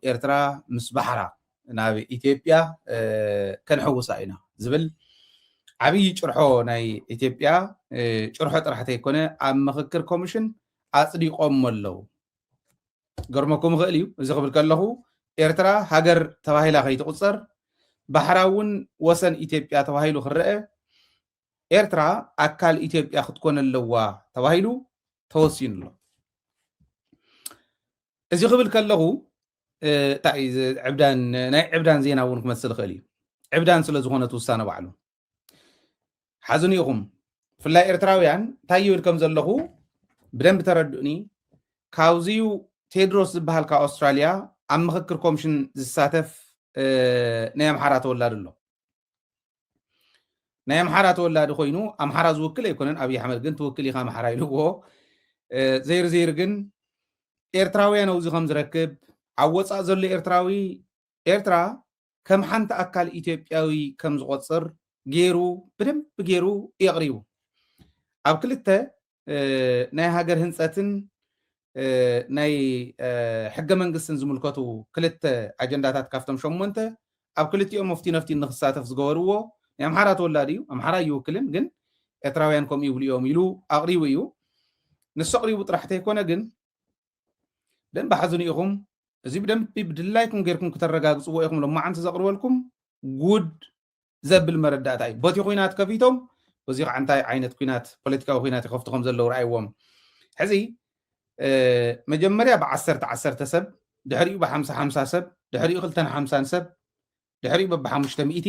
ኤርትራ ምስ ባሕራ ናብ ኢትዮጵያ ከንሕውሳ ኢና ዝብል ዓብዪ ጭርሖ ናይ ኢትዮጵያ ጭርሖ ጥራሕ ተይኮነ፣ ኣብ ምኽክር ኮሚሽን ኣጽዲቖሞ ኣለዉ። ገርመኩም ይኽእል እዩ። እዚ ክብል ከለኹ ኤርትራ ሃገር ተባሂላ ከይትቑጸር፣ ባሕራ እውን ወሰን ኢትዮጵያ ተባሂሉ ክረአ፣ ኤርትራ ኣካል ኢትዮጵያ ክትኮን ኣለዋ ተባሂሉ ተወሲኑ ኣሎ። እዚ ክብል ከለኹ እንታይ ዕብዳን፣ ናይ ዕብዳን ዜና እውን ክመስል ይኽእል እዩ። ዕብዳን ስለ ዝኾነ እቲ ውሳነ ባዕሉ ሓዝኑ ኢኹም። ብፍላይ ኤርትራውያን እንታይ ይብል ከም ዘለኹ ብደንብ ተረድኡኒ። ካብዚዩ ቴድሮስ ዝበሃል ካብ ኣውስትራልያ ኣብ ምኽክር ኮሚሽን ዝሳተፍ ናይ ኣምሓራ ተወላዲ ኣሎ። ናይ ኣምሓራ ተወላዲ ኮይኑ ኣምሓራ ዝውክል ኣይኮነን። ኣብይ ኣሕመድ ግን ትውክል ኢኻ ኣምሓራ ኢልዎ። ዘይር ዘይር ግን ኤርትራውያን ኣብዚ ከም ዝረክብ፣ ኣብ ወፃእ ዘሎ ኤርትራዊ ኤርትራ ከም ሓንቲ ኣካል ኢትዮጵያዊ ከም ዝቆፅር ገይሩ ብደንብ ገይሩ የቕሪቡ። ኣብ ክልተ ናይ ሃገር ህንፀትን ናይ ሕገ መንግስትን ዝምልከቱ ክልተ ኣጀንዳታት ካብቶም ሸሞንተ ኣብ ክልቲኦም መፍቲ ነፍቲ ንክሳተፍ ዝገበርዎ ናይ ኣምሓራ ተወላዲ እዩ። ኣምሓራ ይውክልን ግን ኤርትራውያን ከምኡ ይብሉ እዮም ኢሉ ኣቕሪቡ እዩ። ንሱ ኣቕሪቡ ጥራሕ ተይኮነ ግን ደንብ ሓዝኑ ኢኹም። እዚ ብደንቢ ብድላይኩም ጌርኩም ክተረጋግፅዎ ኢኹም። ሎማዓንቲ ዘቕርበልኩም ጉድ ዘብል መረዳእታ እዩ። በቲ ኩናት ከፊቶም በዚ ከዓ እንታይ ዓይነት ኩናት፣ ፖለቲካዊ ኩናት ይኸፍቱ ከም ዘለዉ ረኣይዎም። ሕዚ መጀመርያ ብዓሰርተ ዓሰርተ ሰብ፣ ድሕሪኡ ብሓምሳ ሓምሳ ሰብ፣ ድሕሪኡ ክልተን ሓምሳን ሰብ፣ ድሕሪኡ በብሓሙሽተ ሚእቲ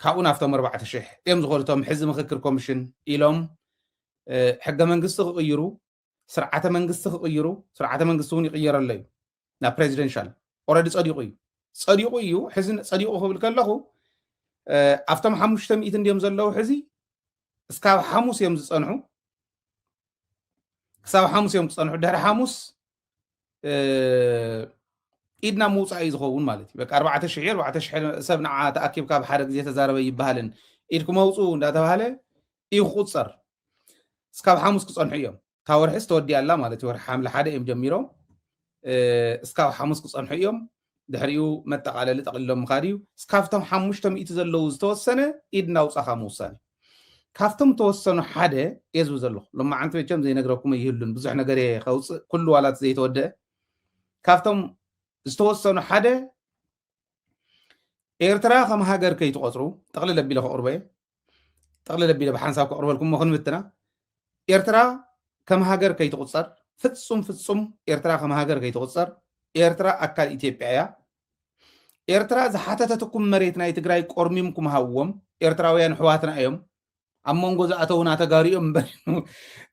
ካብኡ ናብቶም ኣርባዕተ ሽሕ እዮም ዝኾኑ። እቶም ሕዚ ምኽክር ኮሚሽን ኢሎም ሕገ መንግስቲ ክቕይሩ፣ ስርዓተ መንግስቲ ክቕይሩ፣ ስርዓተ መንግስቲ እውን ይቕየር ኣሎ እዩ ናብ ፕሬዚደንሻል። ኦረዲ ጸዲቑ እዩ፣ ጸዲቑ እዩ። ሕዚ ጸዲቑ ክብል ከለኹ ኣብቶም ሓሙሽተ ሚእቲ እንዲዮም ዘለዉ ሕዚ እስካብ ሓሙስ እዮም ዝጸንሑ። ክሳብ ሓሙስ እዮም ክጸንሑ። ድሕሪ ሓሙስ ኢድና ምውፃእ እዩ ዝኸውን ማለት እዩ። በቃ ኣርባዕተ ሽሕ እዩ፣ ኣርባዕተ ሽሕ ሰብ ንዓ ተኣኪብካ ብሓደ ግዜ ተዛረበ ይበሃልን ኢድኩም ኣውፅኡ እንዳተባሃለ እዩ ክቁፀር። እስካብ ሓሙስ ክፀንሑ እዮም። እታ ወርሒ ዝተወዲኣ ኣላ ማለት እዩ። ወርሒ ሓምለ ሓደ እዮም ጀሚሮም። እስካብ ሓሙስ ክፀንሑ እዮም። ድሕሪኡ መጠቓለሊ ጠቕሊሎም ምኻድ እዩ። እስካብቶም ሓሙሽተ ሚእቲ ዘለዉ ዝተወሰነ ኢድ እናውፃኻ ምውሳን እዩ። ካብቶም ተወሰኑ ሓደ እየ ዝብል ዘለኹ። ሎማዓንቲ መቸም ዘይነግረኩም ኣይህሉን። ብዙሕ ነገር እየ ከውፅእ፣ ኩሉ ዋላት ዘይተወደአ። ካብቶም ዝተወሰኑ ሓደ ኤርትራ ከም ሃገር ከይትቆፅሩ፣ ጠቕልል ኣቢለ ከቕርቦ እየ። ጠቕልል ኣቢለ ብሓንሳብ ከቕርበልኩም እሞ ክንብትና። ኤርትራ ከም ሃገር ከይትቑፀር፣ ፍጹም ፍጹም ኤርትራ ከም ሃገር ከይትቑፀር፣ ኤርትራ ኣካል ኢትዮጵያ እያ። ኤርትራ ዝሓተተትኩም መሬት ናይ ትግራይ ቆርሚምኩም ሃብዎም። ኤርትራውያን ኣሕዋትና እዮም። ኣብ መንጎ ዝኣተውና ተጋሩ እዮም እምበር፣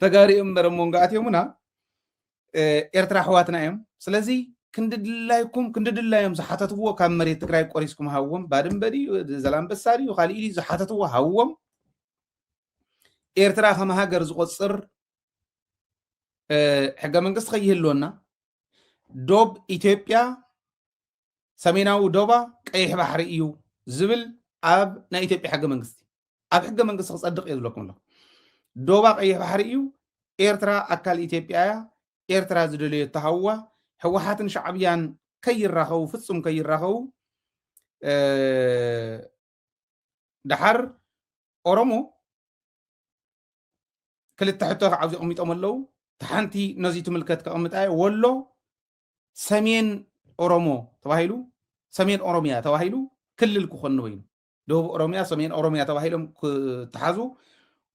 ተጋሩ እዮም እምበር ኣብ መንጎ ኣትዮምና። ኤርትራ ኣሕዋትና እዮም። ስለዚ ክንዲ ድላይኩም፣ ክንዲ ድላዮም ዝሓተትዎ ካብ መሬት ትግራይ ቆሪስኩም ሃብዎም። ባድመ ድዩ፣ ዘላንበሳ ድዩ፣ ካልእ ድዩ ዝሓተትዎ ሃብዎም። ኤርትራ ከም ሃገር ዝቆፅር ሕገ መንግስቲ ከይህልወና፣ ዶብ ኢትዮጵያ ሰሜናዊ ዶባ ቀይሕ ባሕሪ እዩ ዝብል ኣብ ናይ ኢትዮጵያ ሕገ መንግስቲ፣ ኣብ ሕገ መንግስቲ ክፀድቕ እየ ዝብለኩም ኣለኹ። ዶባ ቀይሕ ባሕሪ እዩ። ኤርትራ ኣካል ኢትዮጵያ እያ። ኤርትራ ዝደለዮ እትሃዋ። ህወሓትን ሻዕብያን ከይራኸቡ፣ ፍጹም ከይራኸቡ፣ ደሓር ኦሮሞ ክልተ ሕቶ ካብዚ ኣቐሚጦም ኣለዉ። እቲ ሓንቲ ነዚ ትምልከት ከቐምጣ እየ። ወሎ ሰሜን ኦሮሞ ተባሂሉ፣ ሰሜን ኦሮሚያ ተባሂሉ ክልል ክኾን ንበይኑ፣ ደቡብ ኦሮሚያ፣ ሰሜን ኦሮሚያ ተባሂሎም ክተሓዙ፣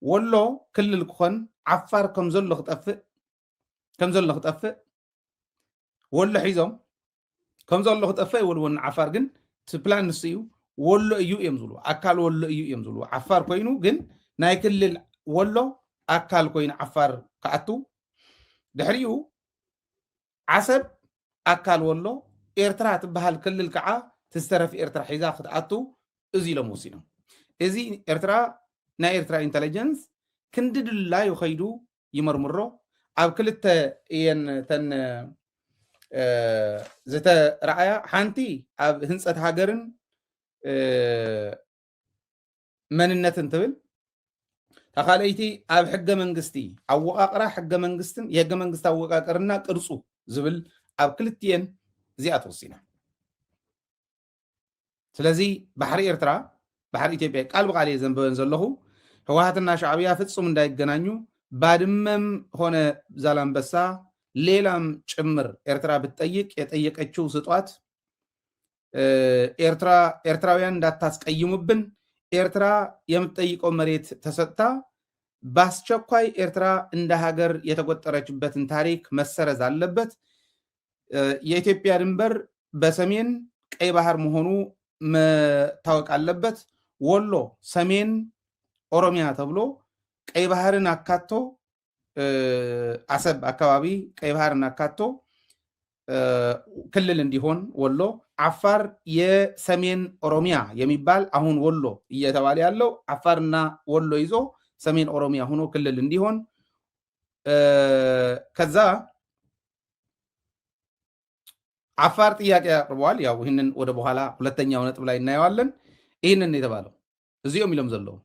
ወሎ ክልል ክኾን፣ ዓፋር ከም ዘሎ ክጠፍእ፣ ከም ዘሎ ክጠፍእ፣ ወሎ ሒዞም ከም ዘሎ ክጠፍእ ይወልዎ። ንዓፋር ግን እቲ ፕላን ንሱ እዩ። ወሎ እዩ እዮም ዝብሉ፣ ኣካል ወሎ እዩ እዮም ዝብሉ። ዓፋር ኮይኑ ግን ናይ ክልል ወሎ ኣካል ኮይኑ ዓፋር ክኣቱ፣ ድሕሪኡ ዓሰብ ኣካል ወሎ፣ ኤርትራ ትበሃል ክልል ከዓ ትዝተረፍ ኤርትራ ሒዛ ክትኣቱ እዚ ኢሎም ወሲኖም። እዚ ኤርትራ፣ ናይ ኤርትራ ኢንተለጀንስ ክንዲ ድላዩ ከይዱ ይመርምሮ። ኣብ ክልተ እየን ተን ዝተረኣያ፣ ሓንቲ ኣብ ህንፀት ሃገርን መንነትን ትብል፣ እታ ካልኣይቲ ኣብ ሕገ መንግስቲ፣ ኣወቃቅራ ሕገ መንግስትን የህገ መንግስቲ ኣወቃቅርና ቅርፁ ዝብል፣ ኣብ ክልቲኤን እዚኣ ተወሲና። ስለዚ ባሕሪ ኤርትራ፣ ባሕሪ ኢትዮጵያ፣ ቃል ብቃል እየ ዘንበበን ዘለኹ። ህወሓትና ሻዕብያ ፍጹም እንዳይገናኙ፣ ባድመም ሆነ ዛላምበሳ፣ ሌላም ጭምር ኤርትራ ብትጠይቅ የጠየቀችው ስጧት። ኤርትራ፣ ኤርትራውያን እንዳታስቀይሙብን፣ ኤርትራ የምትጠይቀው መሬት ተሰጥታ፣ በአስቸኳይ ኤርትራ እንደ ሀገር የተቆጠረችበትን ታሪክ መሰረዝ አለበት። የኢትዮጵያ ድንበር በሰሜን ቀይ ባህር መሆኑ መታወቅ አለበት። ወሎ ሰሜን ኦሮሚያ ተብሎ ቀይ ባህርን አካቶ፣ አሰብ አካባቢ ቀይ ባህርን አካቶ ክልል እንዲሆን ወሎ፣ አፋር የሰሜን ኦሮሚያ የሚባል አሁን ወሎ እየተባለ ያለው አፋርና ወሎ ይዞ ሰሜን ኦሮሚያ ሆኖ ክልል እንዲሆን፣ ከዛ አፋር ጥያቄ አቅርበዋል። ያው ይህንን ወደ በኋላ ሁለተኛው ነጥብ ላይ እናየዋለን። ይህንን የተባለው እዚኦም ኢሎም ዘለዉ።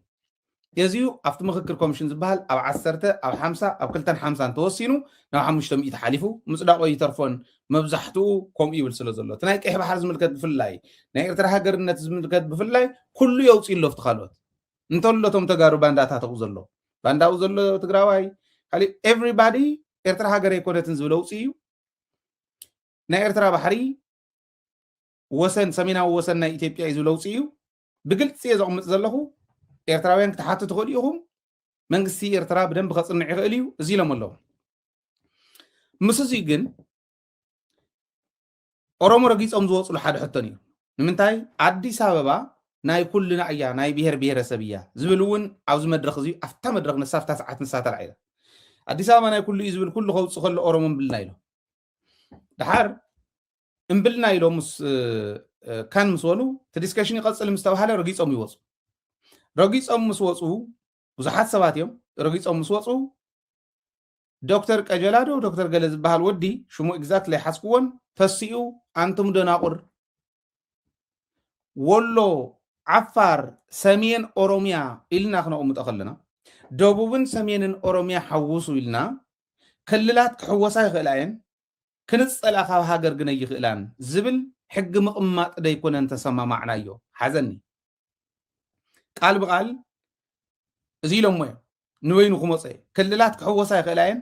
የዚሁ ኣብቲ ምክክር ኮሚሽን ዝበሃል ኣብ ዓሰርተ፣ ኣብ ሓምሳ፣ ኣብ ክልተን ሓምሳን ተወሲኑ ናብ ሓሙሽተ ሚእቲ ሓሊፉ ምጽዳቆ ይተርፎን መብዛሕትኡ ከምኡ ይብል ስለ ዘሎ፣ እቲ ናይ ቀይሕ ባሕሪ ዝምልከት ብፍላይ፣ ናይ ኤርትራ ሃገርነት ዝምልከት ብፍላይ ኩሉ የውፅእ ኣሎ ኣብቲ ካልኦት። እንተሎ እቶም ተጋሩ ባንዳታት ኣብኡ ዘሎ፣ ባንዳኡ ዘሎ ትግራዋይ፣ ካሊእ ኤቭሪባዲ ኤርትራ ሃገር ኣይኮነትን ዝብል ኣውፅእ እዩ። ናይ ኤርትራ ባሕሪ ወሰን፣ ሰሜናዊ ወሰን ናይ ኢትዮጵያ እዩ ዝብል ኣውፅእ እዩ። ብግልፂ እየ ዘቕምጥ ዘለኹ። ኤርትራውያን ክትሓቱ ትኽእሉ ኢኹም። መንግስቲ ኤርትራ ብደንብ ከፅንዕ ይኽእል እዩ፣ እዚ ኢሎም ኣለዉ። ምስ እዚ ግን ኦሮሞ ረጊፆም ዝወፅሉ ሓደ ሕቶ ነይሩ። ንምንታይ ኣዲስ ኣበባ ናይ ኩልና እያ፣ ናይ ብሄር ብሄረሰብ እያ ዝብል እውን ኣብዚ መድረኽ እዚ፣ ኣብታ መድረኽ ንሳ ኣብታ ሰዓት ንሳ ተላዒላ። ኣዲስ ኣበባ ናይ ኩሉ እዩ ዝብል ኩሉ ከውፅእ ከሎ ኦሮሞ እምብልና ኢሎም። ደሓር እምብልና ኢሎም ምስ፣ እ፣ እ፣ ካን ምስ በሉ፣ እቲ ዲስከሽን ይቐፅል ምስ ተባሃለ ረጊፆም ይወፁ። ረጊፆም ምስ ወፁ፣ ብዙሓት ሰባት እዮም፣ ረጊፆም ምስ ወፁ፣ ዶክተር ቀጀላ ዶ ዶክተር ገለ ዝበሃል ወዲ፣ ሽሙ ኤግዛክትሊ ኣይሓዝክዎን፣ ተሲኡ፣ ኣንቱም ደናቁር፣ ወሎ፣ ዓፋር፣ ሰሜን ኦሮሚያ ኢልና ክነቕምጦ ከለና፣ ደቡብን ሰሜንን ኦሮሚያ ሓውሱ ኢልና፣ ክልላት ክሕወሳ ይኽእላ እየን፣ ክንጸላ ካብ ሃገር ግን ኣይኽእላን ዝብል ሕጊ ምቕማጥ ደይኮነን ተሰማማዕናዮ? ሓዘኒ። ቃል ብቃል እዚ ኢሎሞ እዮም። ንበይኑ ክመጾ እዩ። ክልላት ክሕወሳ ይኽእላ እየን፣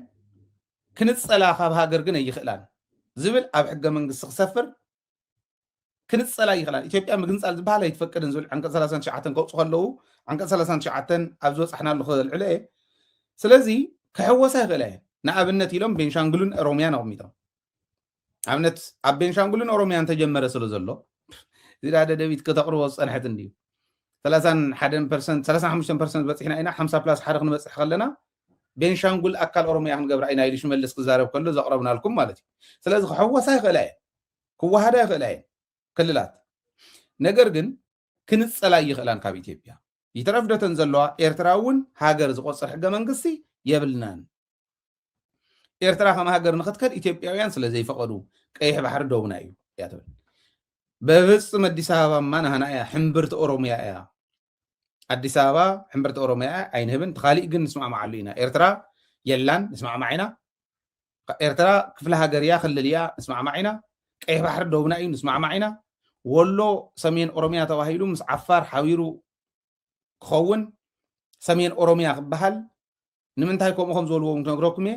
ክንጸላ ካብ ሃገር ግን ኣይኽእላን ዝብል ኣብ ሕገ መንግስቲ ክሰፍር፣ ክንጸላ ይኽእላን። ኢትዮጵያ ምግንጻል ዝበሃል ኣይትፈቅድን ዝብል ዓንቀጽ ሰላሳን ትሽዓተን ከውጹ ከለዉ፣ ዓንቀጽ ሰላሳን ትሽዓተን ኣብ ዝበጻሕናሉ ከልዕሎ እየ። ስለዚ ክሕወሳ ይኽእላ እየን። ንኣብነት ኢሎም ቤንሻንጉልን ኦሮሚያን ኣቐሚጦም። ኣብነት ኣብ ቤንሻንጉልን ኦሮሚያን ተጀመረ ስለ ዘሎ፣ እዚ ዳ ደደቢት ከተቕርቦ ዝጸንሐት እንድዩ። ሰላሳን ሓደን ፐርሰንት፣ ሰላሳን ሓሙሽተን ፐርሰንት በጺሕና ኢና፣ ሓምሳ ፕላስ ሓደ ክንበጽሕ ከለና፣ ቤንሻንጉል ኣካል ኦሮሚያ ክንገብራ ኢና ኢሉ ሽመልስ ክዛረብ ከሎ ዘቕረብናልኩም ማለት እዩ። ስለዚ ክሕወሳ ይኽእላ እየን፣ ክወሃዳ ይኽእላ እየን ክልላት። ነገር ግን ክንጸላ ይኽእላን ካብ ኢትዮጵያ። ይትረፍ ደተን ዘለዋ ኤርትራ እውን ሃገር ዝቆጽር ሕገ መንግስቲ የብልናን። ኤርትራ ከም ሃገር ንኽትከድ ኢትዮጵያውያን ስለ ዘይፈቐዱ ቀይሕ ባሕሪ ዶብና እዩ እያ ትብል። በፍጽም ኣዲስ ኣበባማ ናህና እያ፣ ሕምብርቲ ኦሮሚያ እያ። ኣዲስ ኣበባ ሕምብርቲ ኦሮሚያ እያ፣ ኣይንህብን። እቲ ካሊእ ግን ንስማዕማዓሉ ኢና። ኤርትራ የላን፣ ንስማዕማዕ ኢና። ኤርትራ ክፍለ ሃገር እያ፣ ክልል እያ፣ ንስማዕማዕ ኢና። ቀይሕ ባሕሪ ዶብና እዩ፣ ንስማዕማዕ ኢና። ወሎ ሰሜን ኦሮሚያ ተባሂሉ ምስ ዓፋር ሓቢሩ ክኸውን፣ ሰሜን ኦሮሚያ ክበሃል፣ ንምንታይ ከምኡ ከም ዝበልዎ እውን ክነግረኩም እየ።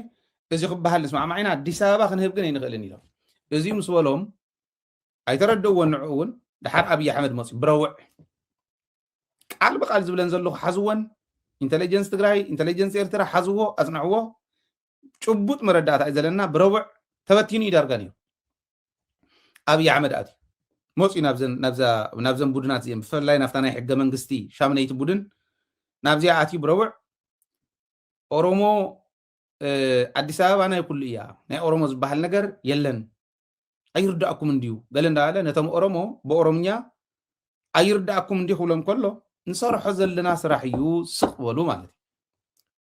እዚ ክበሃል ንስማዕማዕ ኢና፣ ኣዲስ ኣበባ ክንህብ ግን ኣይንኽእልን ኢሎም። እዚ ምስ በሎም ኣይተረድእዎን። ንዕኡ እውን ደሓር ኣብይ ኣሕመድ መፅዩ ብረውዕ ቃል ብቃል ዝብለን ዘለኹ ሓዝወን፣ ኢንተለጀንስ ትግራይ፣ ኢንተለጀንስ ኤርትራ ሓዝዎ፣ ኣፅንዕዎ። ጭቡጥ መረዳእታ እዩ ዘለና። ብረውዕ ተበቲኑ እዩ ዳርጋ ነይሩ። ኣብይ ኣሕመድ ኣትዩ መፅዩ ናብዘን፣ ናብዛ፣ ናብዘን ቡድናት እዚአን፣ ብፍላይ ናብታ ናይ ሕገ መንግስቲ ሻምነይቲ ቡድን ናብዚኣ ኣትዩ ብረውዕ ኦሮሞ፣ እ፣ ኣዲስ ኣበባ ናይ ኩሉ እያ፣ ናይ ኦሮሞ ዝበሃል ነገር የለን፣ ኣይርዳእኩም እንድዩ ገለ እንዳበለ ነቶም ኦሮሞ ብኦሮምኛ ኣይርዳእኩም እንድዩ ክብሎም ከሎ፣ ንሰርሖ ዘለና ስራሕ እዩ፣ ስቕ በሉ ማለት እዩ።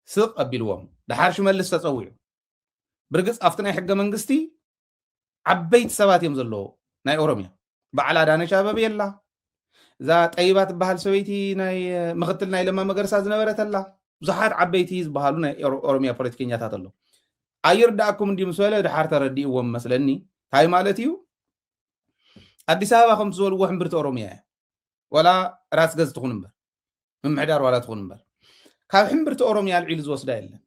ስቕ ኣቢልዎም። ደሓር ሽመልስ ተፀዊዑ። ብርግፅ ኣብቲ ናይ ሕገ መንግስቲ ዓበይቲ ሰባት እዮም ዘለዉ ናይ ኦሮሚያ። በዓል ኣዳነች ኣበቤ የላ፣ እዛ ጠይባ ትበሃል ሰበይቲ ናይ፣ ምክትል ናይ ለማ መገርሳ ዝነበረት ኣላ። ብዙሓት ዓበይቲ ዝበሃሉ ናይ ኦሮ-፣ ኦሮሚያ ፖለቲከኛታት ኣለዉ። ኣይርዳእኩም እንድዩ ምስ በለ ደሓር ተረዲእዎም መስለኒ። እንታይ ማለት እዩ? ኣዲስ ኣበባ ከምቲ ዝበልዎ ሕምብርቲ ኦሮሚያ እያ። ዋላ ራስ ገዝ ትኹን እምበር፣ ምምሕዳር ዋላ ትኹን እምበር፣ ካብ ሕምብርቲ ኦሮሚያ ኣልዒሉ ዝወስዳ የለን።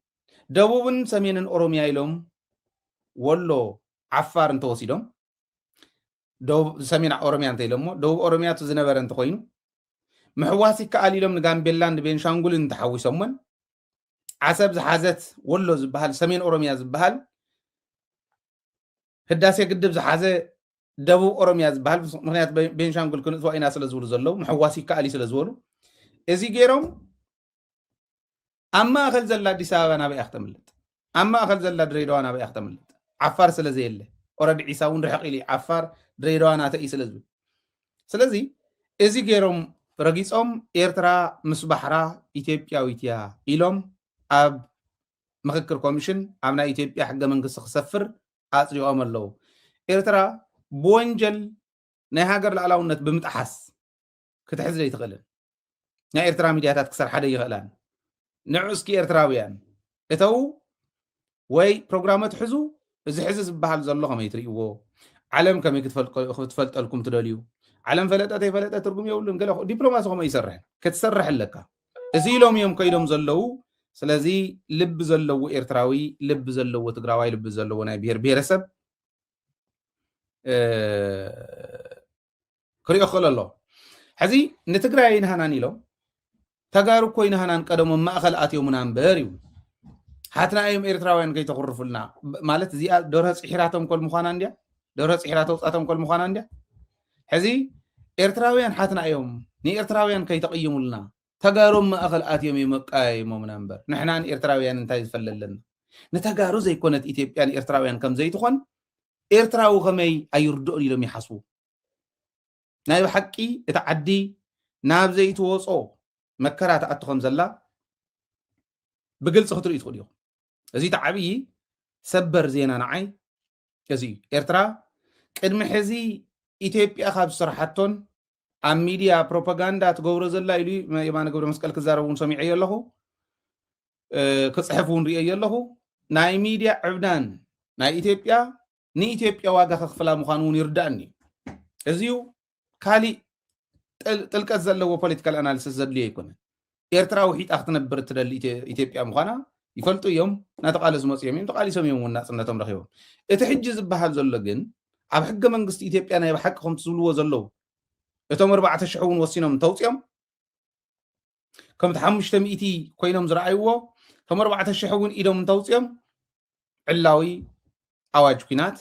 ደቡብን ሰሜንን ኦሮሚያ ኢሎም ወሎ፣ ዓፋር እንተወሲዶም፣ ደቡብ ሰሜን ኦሮሚያ እንተ ኢሎሞ፣ ደቡብ ኦሮሚያ እቲ ዝነበረ እንተኮይኑ፣ ምሕዋስ ይከኣል ኢሎም ንጋምቤላን ንቤንሻንጉልን እንተሓዊሶሞን፣ ዓሰብ ዝሓዘት ወሎ ዝበሃል፣ ሰሜን ኦሮሚያ ዝበሃል፣ ህዳሴ ግድብ ዝሓዘ ደቡብ ኦሮሚያ ዝበሃል፣ ምክንያት ቤንሻንጉል ክንእትዋ ኢና ስለ ዝብሉ ዘለዉ፣ ምሕዋስ ይከኣል እዩ ስለ ዝበሉ፣ እዚ ገይሮም ኣብ ማእኸል ዘላ ኣዲስ ኣበባ ናበይ እያ ክተምልጥ? ኣብ ማእኸል ዘላ ድሬዳዋ ናበይ እያ ክተምልጥ? ዓፋር ስለ ዘየለ፣ ኦረዲ ዒሳ እውን ርሕቕ ኢሉ እዩ፣ ዓፋር ድሬዳዋ ናተይ እዩ ስለ ዝብል። ስለዚ እዚ ገይሮም ረጊጾም ኤርትራ ምስ ባሕራ ኢትዮጵያዊት እያ ኢሎም ኣብ ምኽክር ኮሚሽን ኣብ ናይ ኢትዮጵያ ሕገ መንግስቲ ክሰፍር ኣጽዲቖም ኣለዉ። ኤርትራ ብወንጀል ናይ ሃገር ሉዓላውነት ብምጥሓስ ክትሕዝ ዘይትኽእልን ናይ ኤርትራ ሚድያታት ክሰርሓ ዘይኽእላን። ንዑ እስኪ ኤርትራውያን እተዉ ወይ ፕሮግራም ኣትሕዙ። እዚ ሕዚ ዝበሃል ዘሎ ከመይ ትርእይዎ? ዓለም ከመይ ክትፈልቀ-፣ ክትፈልጠልኩም ትደልዩ? ዓለም ፈለጠ ተይፈለጠ ትርጉም የብሉን። ገለ ዲፕሎማሲ ከምኡ ይሰርሕ። ክትሰርሕ ኣለካ። እዚ ኢሎም እዮም ከይዶም ዘለዉ። ስለዚ ልቢ ዘለዎ ኤርትራዊ፣ ልቢ ዘለዎ ትግራዋይ፣ ልቢ ዘለዎ ናይ ብሔር ብሔረሰብ፣ እ፣ ክሪኦ ክኽእል ኣለዎ። ሕዚ ንትግራይ ኣይንሃናን ኢሎም፣ ተጋሩ እኮ ኣይንሃናን ቀደሞም ማእኸል ኣትዮምና እምበር ይብሉ። ሓትና እዮም ኤርትራውያን ከይተኹርፉልና። ብ-፣ ማለት እዚኣ ደርሆ ጽሒራ ተንኮል ምዃና እንድያ? ደርሆ ጽሒራ ተውጻእ ተንኮል ምዃና እንድያ? ሕዚ ኤርትራውያን ሓትና እዮም፣ ንኤርትራውያን ከይተቕይሙልና፣ ተጋሮም ማእኸል ኣትዮም እዮም ኣቀያይሞምና እምበር፣ ንሕና ንኤርትራውያን እንታይ ዝፈለ ኣለና? ንተጋሩ ዘይኮነት ኢትዮጵያ ንኤርትራውያን ከም ዘይትኾን ኤርትራዊ ከመይ ኣይርድኦን ኢሎም ይሓስቡ? ናይ ብሓቂ እታ ዓዲ ናብ ዘይትወጾ መከራ ትኣቱ ከም ዘላ ብግልጺ ክትርእዩ ትኽእሉ ኢኹም። እዚ እቲ ዓብዪ ሰበር ዜና ንዓይ እዚ እዩ። ኤርትራ ቅድሚ ሕዚ ኢትዮጵያ ካብ ዝሰርሓቶን ኣብ ሚድያ ፕሮፓጋንዳ ትገብሮ ዘላ ኢሉ የማነ ገብረ መስቀል ክዛረብ እውን ሰሚዐዮ ኣለኹ፣ እ፣ ክጽሕፍ እውን ርእየዮ ኣለኹ። ናይ ሚድያ ዕብዳን ናይ ኢትዮጵያ ንኢትዮጵያ ዋጋ ከኽፍላ ምዃኑ እውን ይርዳእኒ እዩ። እዚዩ ካሊእ ጥል-፣ ጥልቀት ዘለዎ ፖለቲካል ኣናሊሲስ ዘድልዮ ኣይኮነን። ኤርትራ ውሒጣ ክትነብር እትደሊ ኢትዮ-፣ ኢትዮጵያ ምዃና ይፈልጡ እዮም። እናተቓለሱ መፅኦም እዮም፣ ተቓሊሶም እዮም እውን ናፅነቶም ረኺቦም። እቲ ሕጂ ዝበሃል ዘሎ ግን ኣብ ሕገ መንግስቲ ኢትዮጵያ ናይ ብሓቂ ከምቲ ዝብልዎ ዘለዉ እቶም ኣርባዕተ ሽሕ እውን ወሲኖም እንተውፅኦም፣ ከምቲ ሓሙሽተ ሚእቲ ኮይኖም ዝረኣይዎ፣ እቶም ኣርባዕተ ሽሕ እውን ኢዶም እንተውፅኦም፣ ዕላዊ ኣዋጅ ኲናት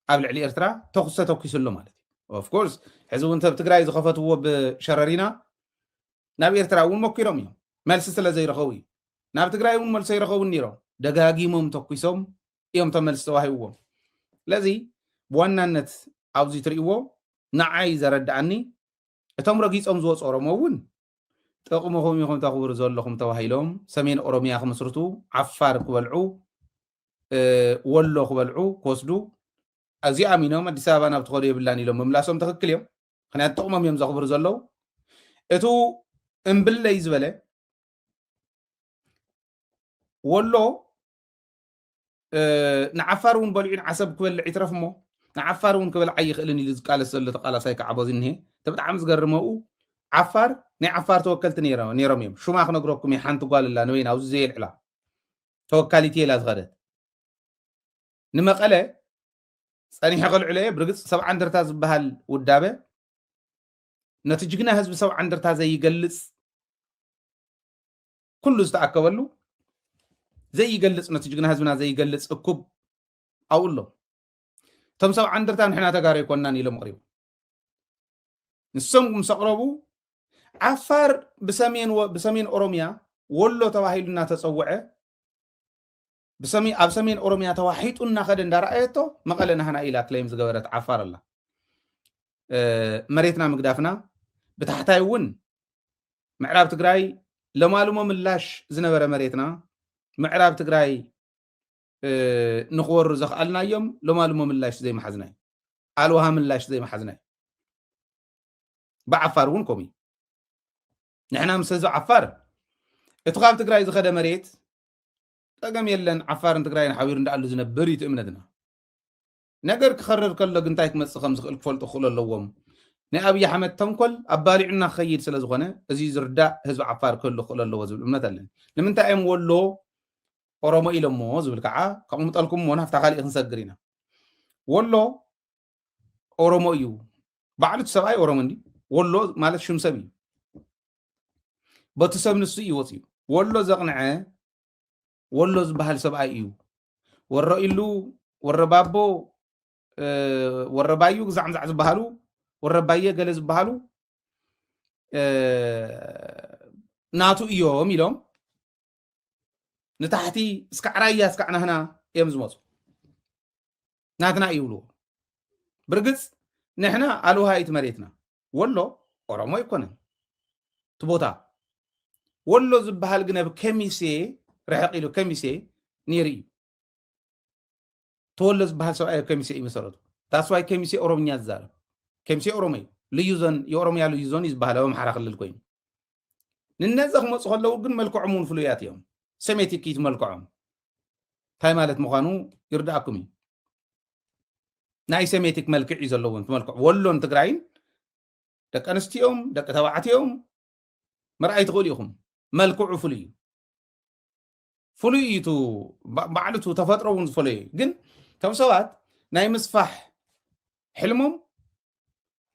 ኣብ ልዕሊ ኤርትራ ተኹሲ ተተኲሱ ኣሎ ማለት እዩ። ኦፍ ኮርስ፣ ሕዚ እውን ኣብ ትግራይ ዝኸፈትዎ ብሸረሪና ናብ ኤርትራ እውን መኪሮም እዮም። መልሲ ስለ ዘይረኸቡ እዩ። ናብ ትግራይ እውን መልሲ ኣይረኸቡን ነይሮም። ደጋጊሞም ተኲሶም እዮም እቶም መልሲ ተዋሂብዎም። ስለዚ ብዋናነት ኣብዚ ትርእይዎ ንዓይ ዘረድኣኒ፣ እቶም ረጊጾም ዝወፁ ኦሮሞ እውን ጥቕምኹም ኢኹም ተኽብሩ ዘለኹም ተባሂሎም ሰሜን ኦሮሚያ ክምስርቱ፣ ዓፋር ክበልዑ፣ እ፣ ወሎ ክበልዑ ክወስዱ፣ እዚኣ ኣሚኖም ኣዲስ ኣበባ ናብ ትኸዶ የብላን ኢሎም ምምላሶም ትኽክል እዮም። ምኽንያቱ ጥቕሞም እዮም ዘኽብሩ ዘለዉ። እቱ እምብለይ ዝበለ ወሎ፣ እ፣ ንዓፋር እውን በሊዑ ንዓሰብ ክበልዕ ይትረፍ እሞ ንዓፋር እውን ክበልዓ ኣይኽእልን ኢሉ ዝቃለስ ዘሎ ተቃላሳይ ከዓ በዚ እኒሄ። እቲ ብጣዕሚ ዝገርመኡ ዓፋር ናይ ዓፋር ተወከልቲ ነይሮ-፣ ነይሮም እዮም። ሹማ ክነግረኩም እየ፣ ሓንቲ ጓል ኣላ ንበይና ኣብዚ ዘየልዕላ ተወካሊት እየ ኢላ ዝኸደት። ንመቐለ ጸኒሐ ከልዕሎ እየ። ብርግጽ ሰብዓ እንደርታ ዝበሃል ውዳበ ነቲ ጅግና ህዝቢ ሰብዓ እንደርታ ዘይገልጽ፣ ኩሉ ዝተኣከበሉ ዘይገልጽ፣ ነቲ ጅግና ህዝብና ዘይገልጽ እኩብ ኣብኡ ኣሎ። እቶም ሰብዓ እንደርታ ንሕና ተጋሩ ኣይኮንናን ኢሎም ኣቕሪቦም። ንሶም ምስ ኣቕረቡ፣ ዓፋር ብሰሜን ወ-፣ ብሰሜን ኦሮሚያ ወሎ ተባሂሉ እናተጸውዐ፣ ብሰሜ-፣ ኣብ ሰሜን ኦሮሚያ ተዋሒጡ እናኸደ እንዳረኣየቶ፣ መቐለ ናህና ኢላ ክሌም ዝገበረት ዓፋር ኣላ። እ፣ መሬትና ምግዳፍና፣ ብታሕታይ እውን ምዕራብ ትግራይ ለማልሞ ምላሽ ዝነበረ መሬትና፣ ምዕራብ ትግራይ፣ እ፣ ንኽወሩ ዘኽኣልናዮም ለማልሞ ምላሽ ዘይመሓዝና እዩ። ኣልዋሃ ምላሽ ዘይመሓዝና እዩ። ብዓፋር እውን ከምኡ እዩ። ንሕና ምስ ህዝቢ ዓፋር፣ እቲ ካብ ትግራይ ዝኸደ መሬት ጸገም የለን፣ ዓፋርን ትግራይን ሓቢሩ እንዳኣሉ ዝነብር እዩ እቲ እምነትና። ነገር ክኸርር ከሎ ግን እንታይ ክመጽእ ከም ዝኽእል ክፈልጡ ክኽእሉ ኣለዎም። ናይ ኣብይ ኣሕመድ ተንኮል ኣባሊዑና ክኸይድ ስለ ዝኾነ፣ እዚ ዝርዳእ ህዝቢ ዓፋር ክህሉ ክኽእል ኣለዎ ዝብል እምነት ኣለኒ። ንምንታይ እዮም ወሎ ኦሮሞ ኢሎሞ ዝብል ከዓ ከቕምጠልኩም እሞ ናብታ ካሊእ ክንሰግር ኢና። ወሎ ኦሮሞ እዩ። ባዕሉ እቲ ሰብኣይ ኦሮሞ እንዲ፣ ወሎ ማለት ሽም ሰብ እዩ። በቲ ሰብ ንሱ እዩ ወፂኡ። ወሎ ዘቕንዐ ወሎ ዝበሃል ሰብኣይ እዩ። ወሮ ኢሉ፣ ወረ ባቦ፣ እ፣ ወረ ባዩ ግዛዕ ምዛዕ ዝበሃሉ፣ ወረ ባየ ገለ ዝበሃሉ፣ እ፣ ናቱ እዮም ኢሎም ንታሕቲ እስካዕ ራያ እስካዕ ናህና እዮም ዝመፁ። ናትና እዩ ይብልዎ። ብርግፅ ንሕና ኣልውሃ እዩ እቲ መሬትና። ወሎ ኦሮሞ ኣይኮነን እቲ ቦታ። ወሎ ዝበሃል ግን ኣብ ከሚሴ ርሕቕ ኢሉ ከሚሴ ነይሩ እዩ። ተወሎ ዝበሃል ሰብኣይ ኣብ ከሚሴ እዩ መሰረቱ። ታስዋይ ከሚሴ ኦሮምኛ ዝዛረብ። ከሚሴ ኦሮሞ እዩ። ልዩ ዞን፣ የኦሮምያ ልዩ ዞን እዩ ዝበሃል ኣብ ኣምሓራ ክልል ኮይኑ። ንነዚ ክመፁ ከለዉ ግን መልክዖም እውን ፍሉያት እዮም። ሰሜቲክ እዩ እቲ መልክዖም። እንታይ ማለት ምዃኑ ይርድኣኩም እዩ። ናይ ሰሜቲክ መልክዕ እዩ ዘለዎም እቲ መልክዕ። ወሎን ትግራይን ደቂ ኣንስትዮኦም፣ ደቂ ተባዕትዮኦም ምርኣይ ትኽእሉ ኢኹም። መልክዑ ፍሉይ እዩ። ፍሉይ እዩ። እቲ ባ-፣ ባዕሉ እቲ ተፈጥሮ እውን ዝፈለዮ እዩ። ግን ከም ሰባት ናይ ምስፋሕ ሕልሞም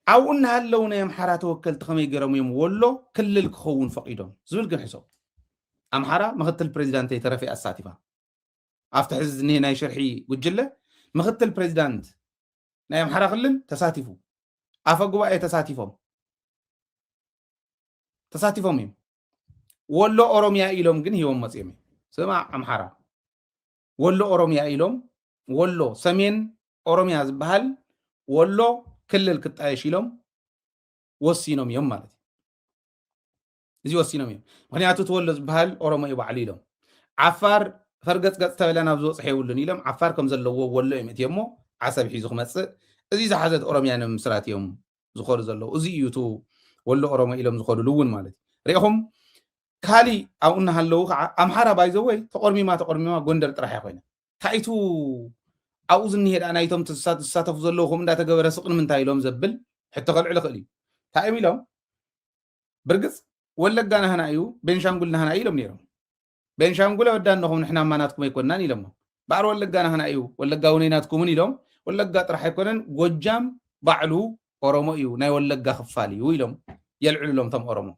ኣብኡ እናሃለዉ ናይ ኣምሓራ ተወከልቲ ከመይ ገይሮም እዮም ወሎ ክልል ክኸውን ፈቒዶም ዝብል ግን ሕሰቡ። ኣምሓራ ምክትል ፕሬዚዳንት ተረፈ ኣሳቲፋ። ኣብቲ ሕዚ ዝኒሄ ናይ ሽርሒ ጉጅለ ምክትል ፕሬዚዳንት ናይ ኣምሓራ ክልል ተሳቲፉ። ኣፈ ጉባኤ ተሳቲፎም። ተሳቲፎም እዮም። ወሎ ኦሮምያ ኢሎም ግን ሂቦም መፅዮም እዮም። ስማዕ ኣምሓራ፣ ወሎ ኦሮምያ ኢሎም፣ ወሎ ሰሜን ኦሮምያ ዝበሃል ወሎ ክልል ክጣየሽ ኢሎም ወሲኖም እዮም ማለት እዩ። እዚ ወሲኖም እዮም። ምክንያቱ እቲ ወሎ ዝበሃል ኦሮሞ እዩ ባዕሉ ኢሎም። ዓፋር ፈርገፅገፅ ተበለ ናብ ዝበፅሖ የብሉን ኢሎም። ዓፋር ከም ዘለዎ ወሎ እዮም እትዮ እሞ ዓሰብ ሒዙ ክመፅእ፣ እዚ ዝሓዘት ኦሮምያ ንምስራት እዮም ዝኾኑ ዘለዉ። እዚ እዩ እቲ ወሎ ኦሮሞ ኢሎም ዝኾኑሉ እውን ማለት እዩ። ሪኢኹም ካሊእ ኣብኡ እናሃለዉ ከዓ ኣምሓራ ባይዘወይ ተቆርሚማ ተቆርሚማ ጎንደር ጥራሕ እያ ኮይና። ታይቱ ኣብኡ ዝኒሄ ደኣ ናይቶም ትሳ-፣ ዝሳተፉ ዘለዉ ከምኡ እንዳተገበረ ስቕ ንምንታይ ኢሎም ዘብል ሕቶ ከልዕል ይኽእል እዩ። እንታይ እዮም ኢሎም? ብርግፅ ወለጋ ናህና እዩ፣ ቤንሻንጉል ናህና እዩ ኢሎም ነይሮም። ቤንሻንጉል ኣወዳንኹም ንሕና እማ ናትኩም ኣይኮናን ኢሎሞ። ባዕሪ ወለጋ ናህና እዩ፣ ወለጋ እውን ናትኩምን ኢሎም። ወለጋ ጥራሕ ኣይኮነን፣ ጎጃም ባዕሉ ኦሮሞ እዩ፣ ናይ ወለጋ ክፋል እዩ ኢሎም የልዕሉሎም እቶም ኦሮሞ።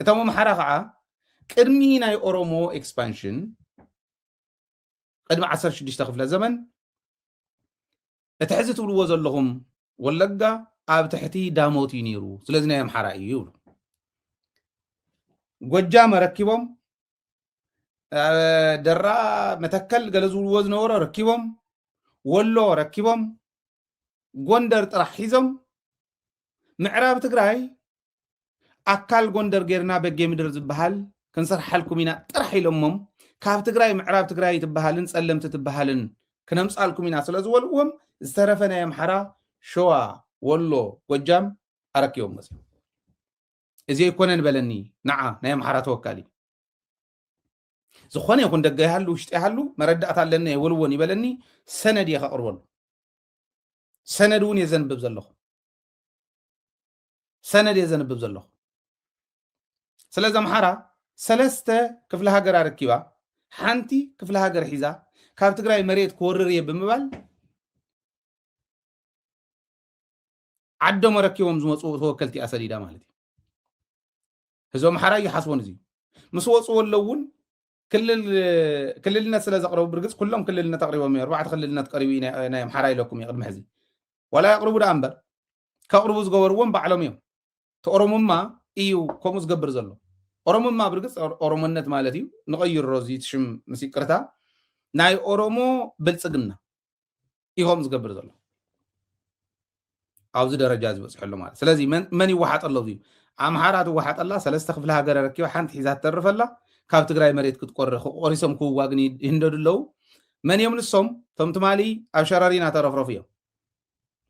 እቶም ኣምሓራ ከዓ ቅድሚ ናይ ኦሮሞ ኤክስፓንሽን፣ ቅድሚ ዓሰርተ ሽዱሽተ ክፍለ ዘመን እቲ ሕዚ ትብልዎ ዘለኹም ወለጋ ኣብ ትሕቲ ዳሞት እዩ ነይሩ፣ ስለዚ ናይ ኣምሓራ እዩ ይብሉ። ጎጃም ረኪቦም፣ እ፣ ደራ፣ መተከል ገለ ዝብልዎ ዝነበሮ ረኪቦም፣ ወሎ ረኪቦም፣ ጎንደር ጥራሕ ሒዞም፣ ምዕራብ ትግራይ ኣካል ጎንደር ጌርና በጌ ምድር ዝበሃል ክንሰርሓልኩም ኢና ጥራሕ ኢሎሞም፣ ካብ ትግራይ ምዕራብ ትግራይ ትበሃልን ጸለምቲ ትበሃልን ክነምጻልኩም ኢና ስለ ዝበልዎም፣ ዝተረፈ ናይ ኣምሓራ፣ ሸዋ፣ ወሎ፣ ጎጃም ኣረኪቦም መጽዮም። እዚ ኣይኮነን በለኒ፣ ንዓ ናይ ኣምሓራ ተወካሊ። ዝኾነ ይኹን ደገ ይሃሉ ውሽጢ ይሃሉ መረዳእታ ኣለኒ የወልዎን ይበለኒ፣ ሰነድ እየ ከቕርበሉ። ሰነድ እውን እየ ዘንብብ ዘለኹ። ሰነድ እየ ዘንብብ ዘለኹ። ስለዚ ኣምሓራ ሰለስተ ክፍለ ሃገር ኣረኪባ፣ ሓንቲ ክፍለ ሃገር ሒዛ፣ ካብ ትግራይ መሬት ክወርር እየ ብምባል ዓዶም ኣረኪቦም ዝመፁ ተወከልቲ እያ ሰዲዳ ማለት እዩ። ህዝቢ ኣምሓራ እዩ ሓስቦን እዚ። ምስ ወፁ ወሎ እውን ክልል-፣ ክልልነት ስለ ዘቕረቡ፣ ብርግፅ ኩሎም ክልልነት ኣቕሪቦም እዮም። ኣርባዕተ ክልልነት ቀሪቡ እዩ ናይ፣ ናይ ኣምሓራ ኢለኩም እየ ቅድሚ ሕዚ። ዋላ የቕርቡ ደኣ እምበር፣ ከቕርቡ ዝገበርዎም ባዕሎም እዮም። እቲ ኦሮሞማ እዩ ከምኡ ዝገብር ዘሎ። ኦሮሞማ ብርግፅ ኦሮ-፣ ኦሮሞነት ማለት እዩ። ንቐይሮ እዚ ሽም ምስ ይቅርታ፣ ናይ ኦሮሞ ብልፅግና እዩ ከምኡ ዝገብር ዘሎ። ኣብዚ ደረጃ ዝበፅሐሉ ማለት። ስለዚ መን፣ መን ይወሓጠሎ? እዚ ኣምሓራ ትወሓጠላ፣ ሰለስተ ክፍለ ሃገር ረኪባ፣ ሓንቲ ሒዛ ትተርፈላ፣ ካብ ትግራይ መሬት ክትቆርር፣ ቆሪሶም ክውዋ ግን ይህንደዱ ኣለዉ። መን እዮም ንሶም? እቶም ትማሊ ኣብ ሸረሪና ተረፍረፉ እዮም።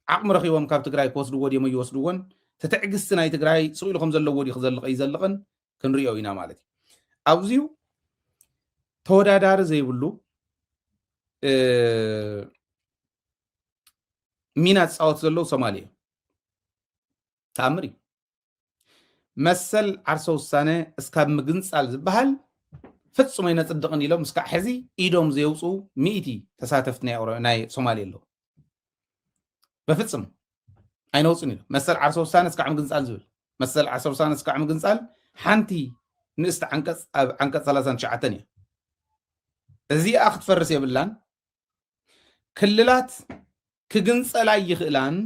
ዓቕሚ ረኺቦም ካብ ትግራይ ክወስድዎ ድዮም ኣይወስድዎን? እቲ ትዕግስቲ ናይ ትግራይ ስቕ ኢሉ ከም ዘለዎ ድዩ ክዘልቕ ኣይዘልቕን? ክንሪኦ ኢና ማለት እዩ። ኣብዚዩ ተወዳዳሪ ዘይብሉ፣ እ፣ ሚና ዝፃወት ዘለዉ ሶማሌ እዩ። ተኣምር እዩ። መሰል ዓርሰ ውሳነ እስካብ ምግንፃል ዝበሃል ፍጹም ኣይነፅድቕን ኢሎም እስካዕ ሕዚ ኢዶም ዘየውፅኡ ሚእቲ ተሳተፍቲ ናይ ኦሮ- ናይ ሶማሌ ኣለዉ። በፍጹም ኣይነውፅን ኢሎም። መሰል ዓርሰ ውሳነ እስካዕ ምግንፃል ዝብል፣ መሰል ዓርሰ ውሳነ እስካዕ ምግንፃል ሓንቲ ንእስቲ ዓንቀፅ ኣብ ዓንቀፅ ሰላሳን ትሽዓተን እያ። እዚኣ ክትፈርስ የብላን። ክልላት ክግንፀላ ይኽእላን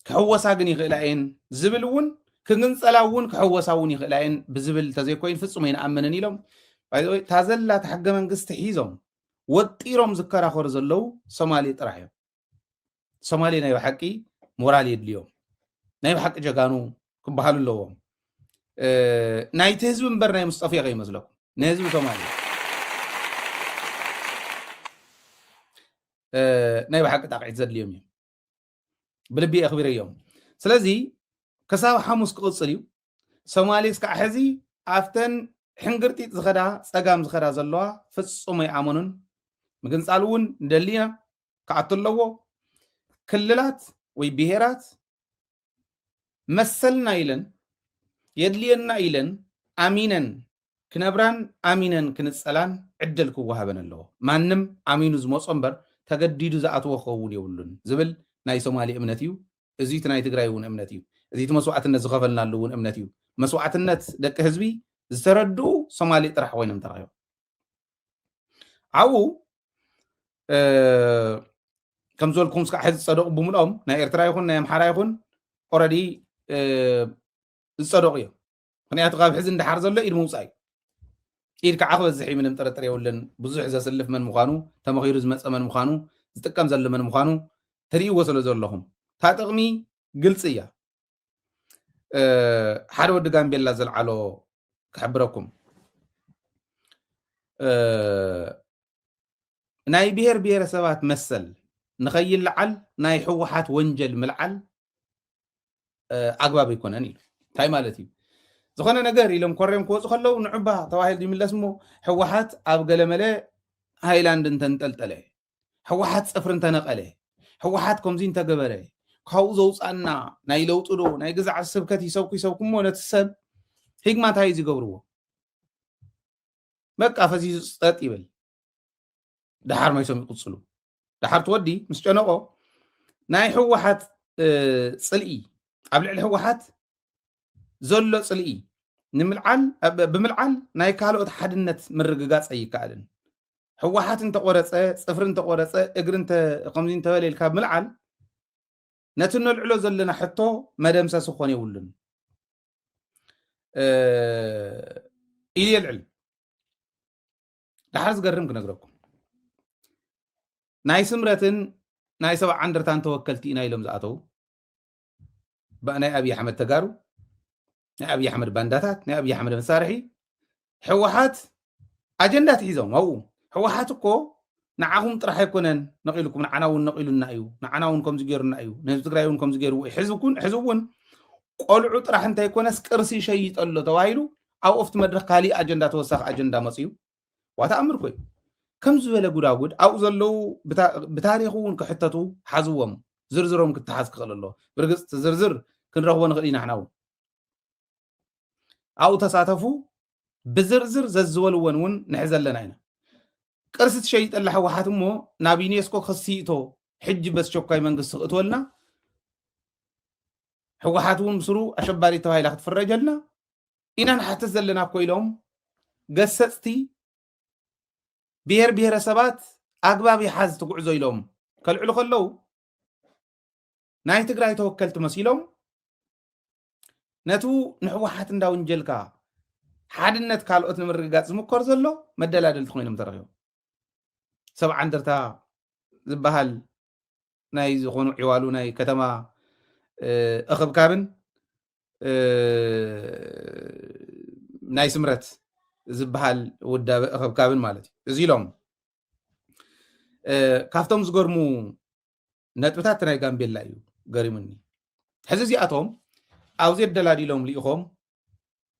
ክሕወሳ ግን ይኽእላ እየን ዝብል እውን፣ ክግንፀላ እውን ክሕወሳ እውን ይኽእላ እየን ብዝብል እንተዘይኮይኑ ፍጹም ኣይንኣምንን ኢሎም። By the way፣ እታ ዘላ እታ ሕገ መንግስቲ ሒዞም ወጢሮም ዝከራኸሩ ዘለዉ ሶማሌ ጥራሕ እዮም። ሶማሌ ናይ ብሓቂ ሞራል የድልዮም። ናይ ብሓቂ ጀጋኑ ክበሃሉ ኣለዎም። እ፣ ናይቲ ህዝቢ እምበር ናይ ሙስጠፌ ከይመስለኩም፣ ናይ ህዝቢ ሶማሌ፣ እ፣ ናይ ብሓቂ ጣቕዒት ዘድልዮም እዮም። ብልቢ የኽብረዮም። ስለዚ ክሳብ ሓሙስ ክቕፅል እዩ። ሶማሌ እስካዕ ሕዚ ኣብተን ሕንግርጢጥ ዝኸዳ፣ ፀጋም ዝኸዳ ዘለዋ ፍጹም ኣይኣመኑን። ምግንፃል እውን ንደሊ ኢና፣ ክኣቱ ኣለዎ። ክልላት ወይ ብሄራት መሰልና ኢለን፣ የድልየና ኢለን ኣሚነን ክነብራን ኣሚነን ክንፀላን ዕድል ክወሃበን ኣለዎ። ማንም ኣሚኑ ዝመጾ እምበር ተገዲዱ ዝኣትዎ ክኸውን የብሉን ዝብል ናይ ሶማሌ እምነት እዩ። እዚ እቲ ናይ ትግራይ እውን እምነት እዩ። እዚ እቲ መስዋዕትነት ዝኸፈልናሉ እውን እምነት እዩ። መስዋዕትነት ደቂ ህዝቢ ዝተረድኡ ሶማሌ ጥራሕ ኮይኖም ተረኺቦም። ኣብኡ፣ እ፣ ከም ዝበልኩም እስካዕ ሕዚ ዝፀደቑ ብምልኦም ናይ ኤርትራ ይኹን ናይ ኣምሓራ ይኹን ኦረዲ፣ እ፣ ዝፀደቑ እዮም። ምክንያቱ ካብ ሕዚ እንዳሓር ዘሎ ኢድ ምውፃእ እዩ። ኢድ ከዓ ክበዝሕ እዩ፣ ምንም ጥርጥር የብሉን። ብዙሕ ዘስልፍ መን ምዃኑ፣ ተመኺሩ ዝመፀ መን ምዃኑ፣ ዝጥቀም ዘሎ መን ምዃኑ ትርእይዎ ስለ ዘለኹም። እታ ጥቕሚ ግልፂ እያ። እ፣ ሓደ ወዲ ጋምቤላ ዘልዓሎ ክሕብረኩም። እ፣ ናይ ብሔር ብሔረሰባት መሰል ንኸይለዓል ናይ ህወሓት ወንጀል ምልዓል፣ እ፣ ኣግባብ ኣይኮነን ኢሉ። እንታይ ማለት እዩ? ዝኾነ ነገር ኢሎም ኮርዮም ክወፁ ከለዉ ንዑባ ተባሂሉ ይምለስ እሞ ህወሓት ኣብ ገለመለ ሃይላንድ እንተንጠልጠለ፣ ህወሓት ፅፍሪ እንተነቐለ፣ ህወሓት ከምዚ እንተገበረ፣ ካብኡ ዘውፃና ናይ ለውጢ ዶ ናይ ግዛዕ ስብከት ይሰብኩ ይሰብኩ እሞ ነቲ ሰብ ሂግማ እንታይ እዩ ዝገብርዎ? በቃ ፈዚዙ ጸጥ ይብል። ደሓር መይሶም ይቕጽሉ። ደሓር ትወዲ ምስ ጨነቆ ናይ ህወሓት፣ እ፣ ጽልኢ ኣብ ልዕሊ ህወሓት ዘሎ ጽልኢ ንምልዓል፣ ብ-፣ ብምልዓል ናይ ካልኦት ሓድነት ምርግጋጽ ኣይከኣልን። ህወሓት እንተቆረጸ፣ ጽፍሪ እንተቆረጸ፣ እግሪ እንተ-፣ ከምዚ እንተበለ ኢልካ ምልዓል ነቲ ነልዕሎ ዘለና ሕቶ መደምሰሲ ክኾን የብሉን፣ እ፣ ኢሉ የልዕል። ደሓር ዝገርም ክነግረኩም። ናይ ስምረትን ናይ ሰብዓ እንደርታን ተወከልቲ ኢና ኢሎም ዝኣተዉ፣ ባ-፣ ናይ ኣብይ ኣሕመድ ተጋሩ፣ ናይ ኣብይ ኣሕመድ ባንዳታት፣ ናይ ኣብይ ኣሕመድ መሳርሒ፣ ህወሓት ኣጀንዳ ትሒዞም ኣብኡ። ህወሓት እኮ ንዓኹም ጥራሕ ኣይኮነን ነቒሉኩም፣ ንዓና እውን ነቒሉና እዩ፣ ንዓና እውን ከምዚ ገይሩና እዩ፣ ንህዝቢ ትግራይ እውን ከምዚ ገይርዎ እዩ። ሕዚ እውን፣ ሕዚ እውን ቆልዑ ጥራሕ እንተይኮነስ ቅርሲ ይሸይጥ ኣሎ ተባሂሉ ኣብ ኦፍቲ መድረኽ ካሊእ ኣጀንዳ፣ ተወሳኺ ኣጀንዳ መፅዩ። ዋ ተኣምር ኮይኑ። ከም ዝበለ ጉዳጉድ ኣብኡ ዘለዉ ብታ-፣ ብታሪኽ እውን ክሕተቱ ሓዝዎም፣ ዝርዝሮም ክተሓዝ ክኽእል ኣሎ። ብርግፅ ዝርዝር ክንረኽቦ ንኽእል ኢና ንሕና እውን። ኣብኡ ተሳተፉ፣ ብዝርዝር ዘዝበልወን እውን ንሕዘ ኣለና ኢና። ቅርሲ ትሸይጠላ ህወሓት እሞ ናብ ዩኔስኮ ክሲ ይእቶ፣ ሕጂ በስቸኳይ መንግስቲ ክእትወልና፣ ህወሓት እውን ብስሩ ኣሸባሪ ተባሂላ ክትፍረጀልና ኢና ንሓትት ዘለና እኮ ኢሎም ገሰፅቲ ብሔር ብሔረሰባት ኣግባብ ይሓዝ ትጉዕዞ ኢሎም ከልዕሉ ከለዉ ናይ ትግራይ ተወከልቲ መሲሎም ነቱ ንህወሓት እንዳወንጀልካ ሓድነት ካልኦት ንምርግጋፅ ዝምኮር ዘሎ መደላደልቲ ኮይኖም ተረኺቦም። ሰብዓ እንደርታ ዝበሃል ናይ ዝኾኑ ዒዋሉ ናይ ከተማ፣ እ፣ እኽብካብን፣ እ፣ ናይ ስምረት ዝበሃል ውዳበ እኽብካብን ማለት እዩ። እዚ ኢሎም፣ እ፣ ካብቶም ዝገርሙ ነጥብታት ናይ ጋምቤላ እዩ ገሪሙኒ። ሕዚ እዚኣቶም ኣብዚ ኣደላዲሎም ልኢኾም፣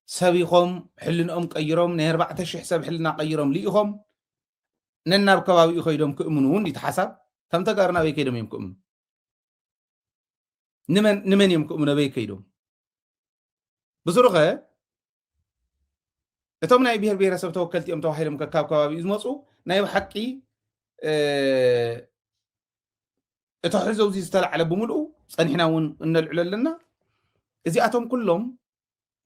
ሰቢኾም፣ ሕልንኦም ቀይሮም፣ ናይ ኣርባዕተ ሽሕ ሰብ ሕልና ቀይሮም ልኢኾም፣ ነናብ ከባቢኡ ከይዶም ክእምኑ እውን እቲ ሓሳብ፣ ከም ተጋሩ ናበይ ከይዶም እዮም ክእምኑ? ንመን ንመን እዮም ክእምኑ ኣበይ ከይዶም? ብስሩኸ እቶም ናይ ብሔር ብሔረሰብ ተወከልቲ እዮም ተባሂሎም ከካብ ከባቢኡ ዝመፁ ናይ ብሓቂ እቲ ሕዘው እዚ ዝተላዕለ ብምልኡ ፀኒሕና እውን እነልዕሎ ኣለና። እዚኣቶም ኩሎም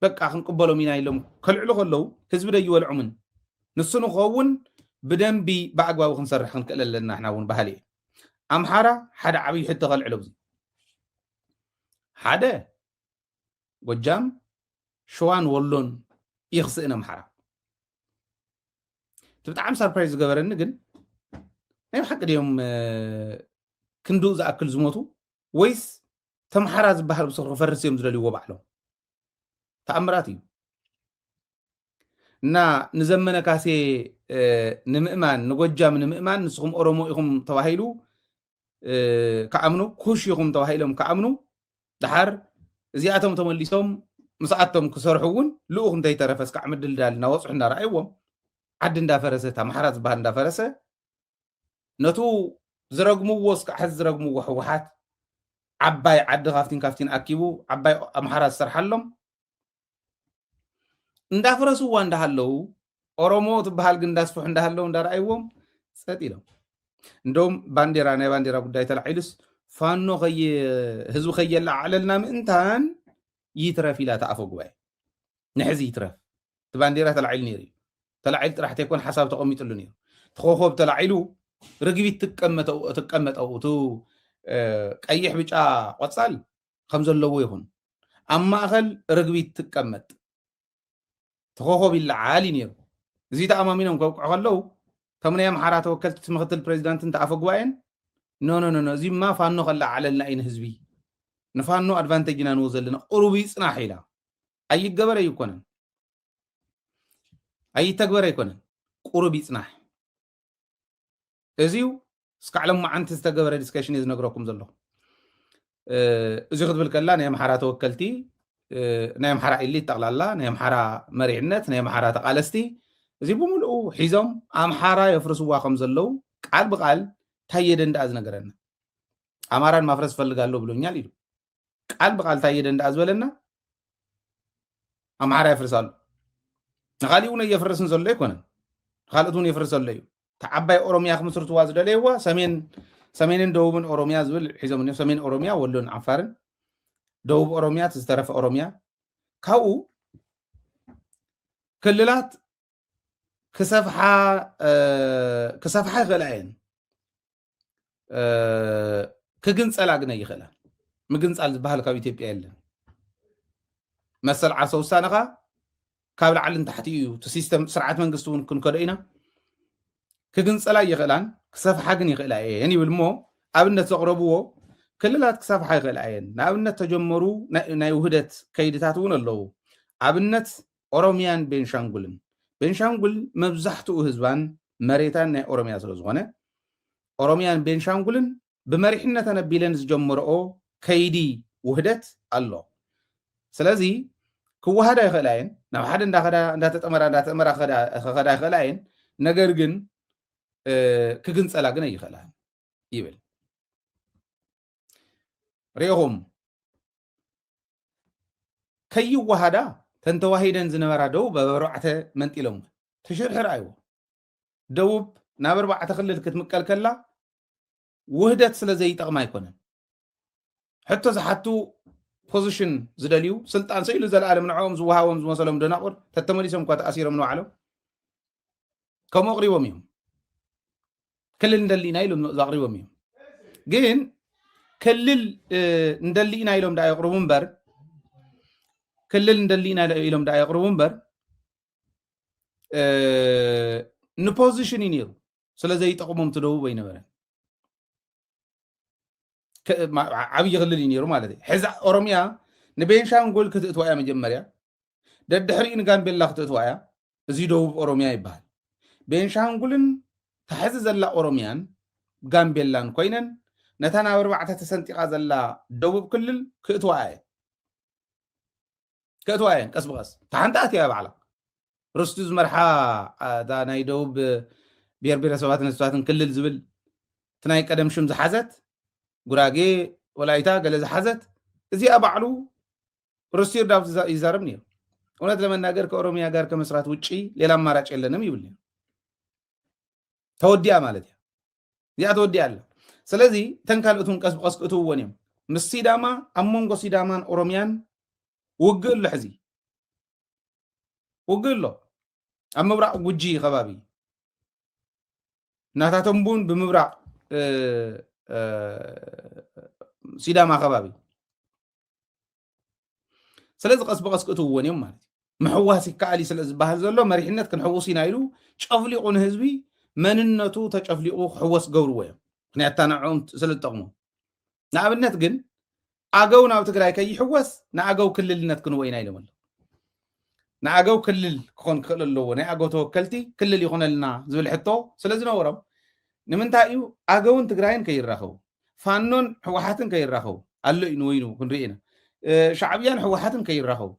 በቃ ክንቅበሎም ኢና ኢሎም ከልዕሉ ከለዉ ህዝቢ ደይወልዖምን ንሱ ንኸውን ብደንቢ ብኣግባቡ ክንሰርሕ ክንክእል ኣለና። ሕና እውን ባህሊ እዩ። ኣምሓራ ሓደ ዓብዪ ሕቶ ከልዕሎ ብዙ ሓደ ጎጃም፣ ሸዋን ወሎን ይኽስእን ኣምሓራ። እቲ ብጣዕሚ ሰርፕራይዝ ዝገበረኒ ግን ናይ ብሓቂ ድዮም ክንድኡ ዝኣክል ዝሞቱ ወይስ ተምሓራ ዝበሃል ብስሩ ክፈርስ እዮም ዝደልይዎ ባዕሎም? ተኣምራት እዩ። እና ንዘመነ ካሴ ንምእማን ንጎጃም ንምእማን ንስኹም ኦሮሞ ኢኹም ተባሂሉ ክኣምኑ ኩሽ ኢኹም ተባሂሎም ክኣምኑ ድሓር እዚኣቶም ተመሊሶም ምስኣቶም ክሰርሑ እውን ልኡኽ እንተይተረፈ እስካዕ ምድልዳል እናወፅሑ እናረኣይዎም ዓዲ እንዳፈረሰ ኣምሓራ ዝበሃል እንዳፈረሰ ነቱ ዝረግምዎ እስካዕ ሕዚ ዝረግምዎ ህወሓት ዓባይ ዓዲ ካፍቲን ካፍቲን ኣኪቡ ዓባይ ኣምሓራ ዝሰርሓሎም እንዳፍረስዋ እንዳሃለዉ ኦሮሞ ትበሃል ግን እንዳስፍሑ እንዳሃለዉ እንዳረኣይዎም ፀጥ ኢሎም እንደውም ባንዴራ ናይ ባንዴራ ጉዳይ ተላዒሉስ ፋኖ ህዝቢ ከየለዓዕለልና ምእንታን ይትረፍ ኢላ ተኣፈ ጉባኤ ንሕዚ ይትረፍ እቲ ባንዴራ ተላዒሉ ነይሩ እዩ ተላዒሉ ጥራሕ ተይኮን ሓሳብ ተቐሚጥሉ ነይሩ ተኾኾብ ተላዒሉ ርግቢት ትቀመጠው እቲ ቀይሕ ብጫ ቆፃል ከም ዘለዎ ይኹን ኣብ ማእኸል ርግቢት ትቀመጥ ተኾኾብ ይለዓል እዩ ነይሩ። እዚ ተኣማሚኖም ከብቅዑ ከለዉ እቶም ናይ ኣምሓራ ተወከልቲ ምክትል ፕሬዚዳንትን ተኣፈ ጉባኤን ኖ ኖ ኖ እዚማ ፋኖ ከለዓዕለልና እዩ ንህዝቢ ንፋኖ ኣድቫንቴጅ ኢና ንወ ዘለና ቁሩብ ይፅናሕ ኢላ ኣይገበር ኣይኮነን ኣይተግበር ኣይኮነን ቁሩብ ይፅናሕ እዚዩ እስካዕ ሎማዓንቲ ዝተገበረ ዲስከሽን እየ ዝነግረኩም ዘለኹ። እዚ ክትብል ከላ ናይ ኣምሓራ ተወከልቲ ናይ ኣምሓራ ኢሊት ጠቕላላ ናይ ኣምሓራ መሪሕነት ናይ ኣምሓራ ተቓለስቲ እዚ ብምልኡ ሒዞም ኣምሓራ የፍርስዋ ከም ዘለዉ ቃል ብቃል ታየ ደንደኣ ዝነገረና ኣማራን ማፍረስ እፈልጋለሁ ብሎኛል ኢሉ ቃል ብቃል ታየ ደንደኣ ዝበለና ኣምሓራ የፍርስ ኣሎ ንካሊእ እውን የፍርስን ዘሎ ኣይኮነን ንካልኦት እውን የፍርስ ኣሎ እዩ እታ ዓባይ ኦሮሚያ ክምስርትዋ ዝደለይዋ ሰሜን ሰሜንን ደቡብን ኦሮሚያ ዝብል ሒዞም እኒኦ ሰሜን ኦሮሚያ ወሎን ዓፋርን ደቡብ ኦሮሚያ ዝተረፈ ኦሮሚያ ካብኡ ክልላት ክሰፍሓ ክሰፍሓ ይኽእላ እየን ክግንፀላ ግን ኣይኽእላን ምግንፃል ዝበሃል ካብ ኢትዮጵያ የለን መሰል ዓርሰ ውሳነኻ ካብ ላዕሊ ንታሕቲ እዩ እቲ ሲስተም ስርዓት መንግስቲ እውን ክንከዶ ኢና ክግንፀላ ይኽእላን ክሰፍሓ ግን ይኽእላ እየን ይብል እሞ ኣብነት ዘቕረብዎ ክልላት ክሰፍሓ ይኽእላ እየን ንኣብነት ተጀመሩ ናይ ውህደት ከይድታት እውን ኣለዉ ኣብነት ኦሮሚያን ቤንሻንጉልን ቤንሻንጉል መብዛሕትኡ ህዝባን መሬታን ናይ ኦሮሚያ ስለ ዝኾነ ኦሮሚያን ቤንሻንጉልን ብመሪሕነተን ኣቢለን ዝጀመረኦ ከይዲ ውህደት ኣሎ ስለዚ ክወሃዳ ይኽእላ እየን ናብ ሓደ እንዳተጠመራ እንዳተጠመራ ከኸዳ ይኽእላ እየን ነገር ግን ክግንፀላ ግን ኣይኽእላ ይብል ርኢኹም ከይወሃዳ ተንተዋሂደን ዝነበራ ደቡብ ኣብ ኣርባዕተ መንጢሎም ትሽርሒ ረኣይዎ ደቡብ ናብ ኣርባዕተ ክልል ክትምቀል ከላ ውህደት ስለ ዘይጠቕማ ኣይኮነን ሕቶ ዝሓቱ ፖዚሽን ዝደልዩ ስልጣን ስኢሉ ዘለኣለም ንዕኦም ዝወሃቦም ዝመሰሎም ደናቑር ተተመሊሶም እኳ ተኣሲሮም ንባዕሎም ከምኡ ኣቕሪቦም እዮም ክልል እንደሊና ኢሎም ኣቕሪቦም እዮም ግን ክልል እንደሊና ኢሎም ዳ የቕርቡ እምበር ክልል እንደሊና ኢሎም ዳ የቕርቡ እምበር ንፖዚሽን እዩ ነይሩ ስለ ዘይጠቕሞም ትደውብ ኣይነበረን ዓብዪ ክልል እዩ ነይሩ ማለት እዩ ሕዚ ኦሮሚያ ንቤንሻንጉል ክትእትዋ እያ መጀመርያ ደድሕሪኡ ንጋምቤላ ክትእትዋ እያ እዚ ደቡብ ኦሮሚያ ይበሃል ቤንሻንጉልን ታሕዚ ዘላ ኦሮሚያን ጋምቤላን ኮይነን ነታ ናብ ኣርባዕተ ተሰንጢቓ ዘላ ደቡብ ክልል ክእትዋ እየ ክእትዋ እየን ቀስ ብቐስ እታ ሓንቲ ኣትያ ባዕላ ርስቱ ዝመርሓ እታ ናይ ደቡብ ብሔር ብሔረሰባትን ህዝብታትን ክልል ዝብል እቲ ናይ ቀደም ሽም ዝሓዘት ጉራጌ ወላይታ ገለ ዝሓዘት እዚኣ ባዕሉ ሩስቲር ዳብ ይዛረብ ነይሩ። እውነት ለመናገር ከኦሮሚያ ጋር ከመስራት ውጪ ሌላ አማራጭ የለንም ይብል ነይሩ። ተወዲኣ ማለት እያ። እዚኣ ተወዲኣ ኣላ። ስለዚ እተን ካልኦት እውን ቀስ ብቀስ ክእትውወን እዮም። ምስ ሲዳማ፣ ኣብ መንጎ ሲዳማን ኦሮሚያን ውግእ ኣሎ። ሕዚ ውግእ ኣሎ። ኣብ ምብራቕ ጉጂ ከባቢ ናታቶም ቡን ብምብራቕ ሲዳማ ከባቢ። ስለዚ ቀስ ብቀስ ክእትውወን እዮም ማለት እዩ። ምሕዋስ ይከኣል እዩ ስለ ዝበሃል ዘሎ መሪሕነት ክንሕውስ ኢና ኢሉ ጨፍሊቑ ንህዝቢ መንነቱ ተጨፍሊቑ ክሕወስ ገብርዎ እዮም። ምክንያት እታ ንዕኦም ስለ ዝጠቕሙ። ንኣብነት ግን ኣገው ናብ ትግራይ ከይሕወስ ንኣገው ክልልነት ክንወ ኢና ኢሎም ኣሎ። ንኣገው ክልል ክኾን ክኽእል ኣለዎ፣ ናይ ኣገው ተወከልቲ ክልል ይኾነልና ዝብል ሕቶ ስለ ዝነበሮም ንምንታይ እዩ ኣገውን ትግራይን ከይራኸቡ ፋኖን ህወሓትን ከይራኸቡ ኣሎ እዩ ንወይኑ ክንርኢ ኢና። ሻዕብያን ህወሓትን ከይራኸቡ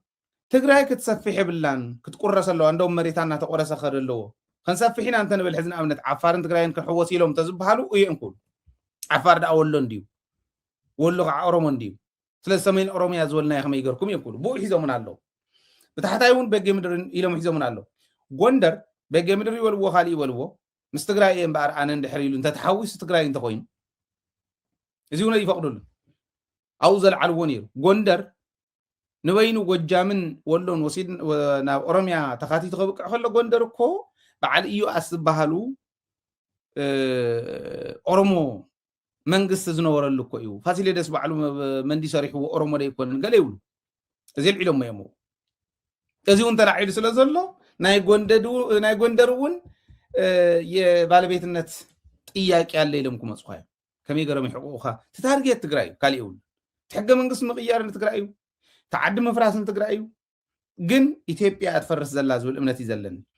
ትግራይ ክትሰፍሕ የብላን ክትቁረስ ኣለዋ። እንደውም መሬታ እናተቆረሰ ከደ ኣለዎ። ክንሰፍሕ ኢና እንተንብል ሕዚ ንኣብነት ዓፋርን ትግራይን ክንሕወስ ኢሎም ተዝበሃሉ እየን ክብሉ። ዓፋር ደኣ ወሎ እንድዩ፣ ወሎ ከዓ ኦሮሞ እንድዩ። ስለዚ ሰሜን ኦሮሚያ ዝበልናዮ ከመይ ይገርኩም እዮም ክብሉ ብኡ ሒዞምን ኣለዉ። ብታሕታይ እውን በጌ ምድሪ ኢሎም ሒዞምን ኣለዉ። ጎንደር በጌ ምድሪ ይበልዎ ካልእ ይበልዎ ምስ ትግራይ እየ እምበኣር ኣነ እንድሕር ኢሉ እንተተሓዊሱ ትግራይ እንተኮይኑ እዚ እውን ይፈቅዱሉ ኣብኡ ዘልዓልዎ ነይሩ። ጎንደር ንበይኑ ጎጃምን ወሎን ወሲድ ናብ ኦሮሚያ ተኻቲቱ ከብቅዕ ከሎ ጎንደር እኮ በዓል ኢዮኣስ ዝበሃሉ ኦሮሞ መንግስቲ ዝነበረሉ እኮ እዩ። ፋሲለደስ ባዕሉ መንዲ ሰሪሕዎ ኦሮሞ ዶ ይኮንን ገለ ይብሉ። እዚ ኣልዒሎሞ እዮም። እዚ እውን ተላዒሉ ስለ ዘሎ ናይ ጎንደር እውን የባለቤትነት ጥያቄ ኣለ ኢሎም ክመፁኻ እዮም። ከመይ ገሮም ይሕቁቑኻ? እቲ ታርጌት ትግራይ እዩ፣ ካሊእ የብሉ። እቲ ሕገ መንግስቲ ምቕያር ንትግራይ እዩ፣ እቲ ዓዲ ምፍራስ ንትግራይ እዩ። ግን ኢትዮጵያ እያ ትፈርስ ዘላ ዝብል እምነት እዩ ዘለኒ።